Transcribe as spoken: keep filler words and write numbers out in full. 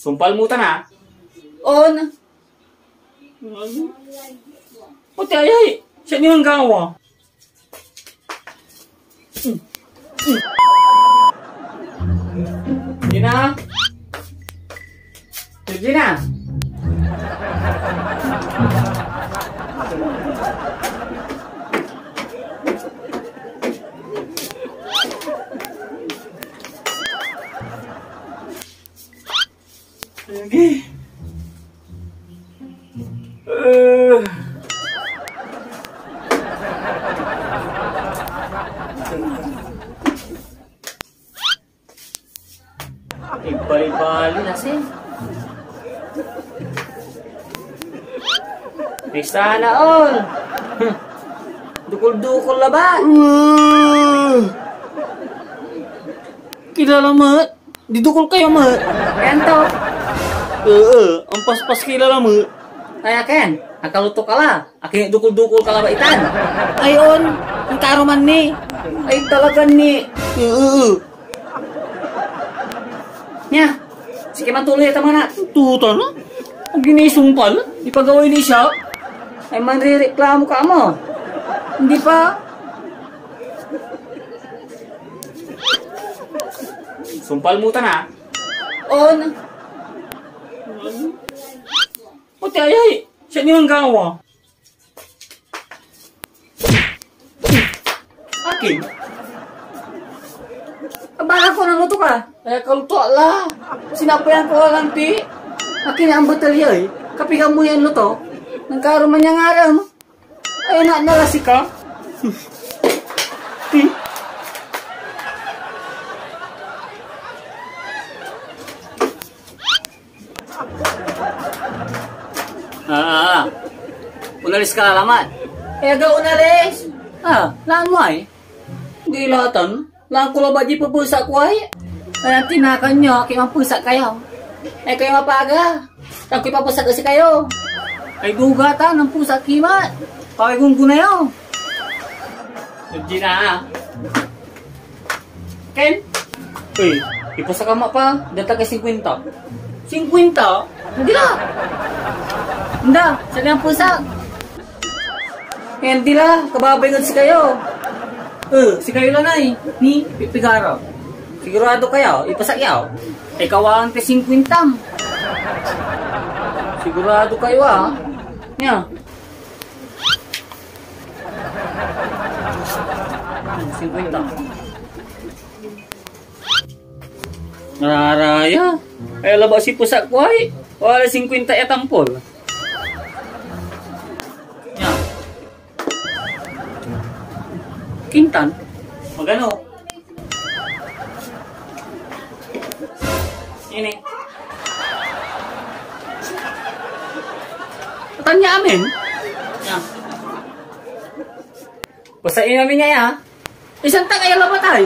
Sumpal mo ta na. On. Pati ayay. Siya niyo ang gawa. Gina? Gina? Sige. Eh. Ibalibali na si. Pista na, ol. Dukol-dukol labat. Kilala met. Didukol kayo met. Ayan to. Oo, ang paspas kilala met. Ay, akin. Akaluto ka la. Akin dukol-dukol ka labat itan. Ay, on. Ang karuman ni. Ay, talaga ni. Oo. Nia, sige, matuloy ya ta man. Tuta na? Ang ginisumpal? Ipagaway ni siya? Ay, manrereklamo ka mo. Hindi pa. Sumpal mo ta na. On. Pati ayay. Siya niyo ang gawa. Akin? Abala ko, naluto ka. Ay, kaluto la. Sinapayan ko lang ti. Akin ang batalya eh. Kapigan mo yan luto. Nagkaroon man niya nga aram. Ay, na, nalasi ka. Ti. Ah, ah, ah. Onalis ka la lamet. Eh, aga onalis. Ah, laan mo ay. Di latan. Laan ko labat di pepesak ko ay. Ay, ang tinakan nyo, kay mampesak kayo. Ay, kayo mapaga. Tan koy papesak ed sikayo. Ay, duga ta, mampesak ki met. Kaway gunggona yo. Gina, ah. Ken? Uy, ipasak ka met pa, data kay singkwenta. Singkwenta? Hindi la. Hindi, sa niyang pusa. Hindi la, kababay ngad sikayo. Eh, sikayo la nay, ni pipigara. Sigurado kayo, ipasak yaw. Ikaw ang te singkwenta. Sigurado kayo, ah. Nia. Singkwenta. Nararaya. Ay, laba si pusak ko ay. Wala singkwenta ya tampol. Nia. Kintan. Magano? Ini. Atan ya amin. Ya. Basta inamin niya ya. Isan ta kaya labat ay.